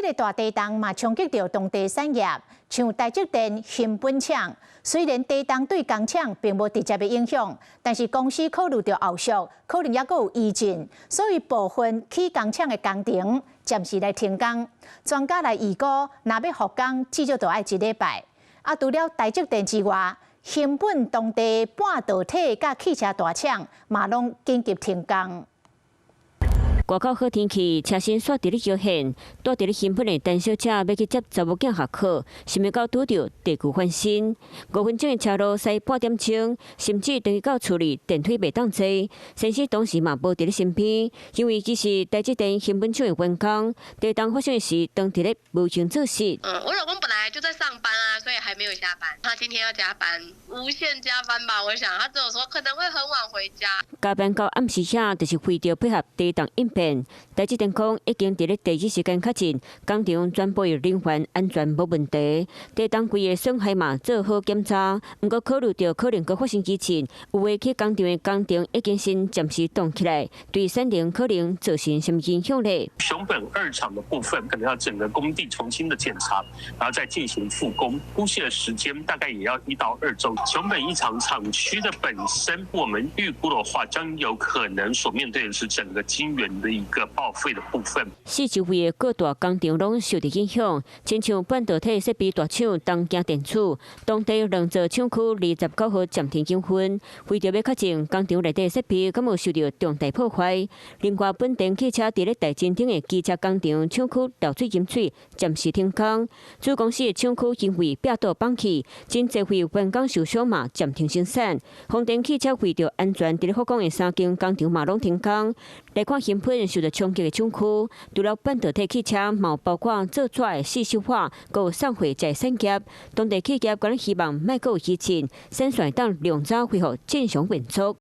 這个大地動嘛衝擊著當地產業，像台積電熊本廠，雖然地動對工廠並無直接的影響，但是公司考慮著後續可能猶閣有餘震，所以部分起工廠的工程暫時來停工。專家來預估，若欲復工，至少都愛一禮拜。啊，除了台積電之外，熊本當地半導體佮汽車大廠嘛攏緊急停工。外口好天氣，車身煞佇咧搖現，蹛佇咧熊本的陳小姐欲去接查某囝學課，想袂到拄著地球翻身。5分鐘的車路駛半點鐘，甚至轉去到厝裡電梯袂當坐。先生當時嘛無佇咧身邊，因為伊是台積電熊本廠的員工，地動發生的時，當佇咧無形做事。嗯，我老公本來就在上班啊，所以還沒有下班。他今天要加班，無限加班吧？我想，他只有說可能會很晚回家。加班到暗時遐，就是為著配合地動應變。台積電講已經佇咧第一時間確認工廠全部的人員安全無問題，地動規个損害嘛做好檢查。毋過考慮著可能閣發生餘震，有的起工廠的工程已經先暫時凍起來，對產能可能造成啥物影響咧？熊本二廠的部分可能要整個工地重新的檢查，然後再進行復工，估計的時間大概也要1到2週。熊本一廠廠區的本身，我們預估的話，將有可能所面對的是整個晶圓的一個報廢的部分。四周圍的各大工廠攏受著影響，親像半導體設備大廠東京電子，當地兩座廠區29號暫停營運，為著欲確認工廠內底設備敢有受著重大破壞。另外，本田汽車佇咧大津町的機車工廠廠區漏水淹水，暫時停工。子公司的廠區因為壁倒崩去，真濟位員工受傷嘛，暫停生產。豐田汽車為著安全，佇咧福岡的三間工廠嘛攏停工。來看熊本受著衝擊的廠區，除了半導體汽車，嘛有包括做紙的四溼化，閣有送貨這產業。當地企業敢若希望莫閣有餘震，產線當量早恢復正常運作。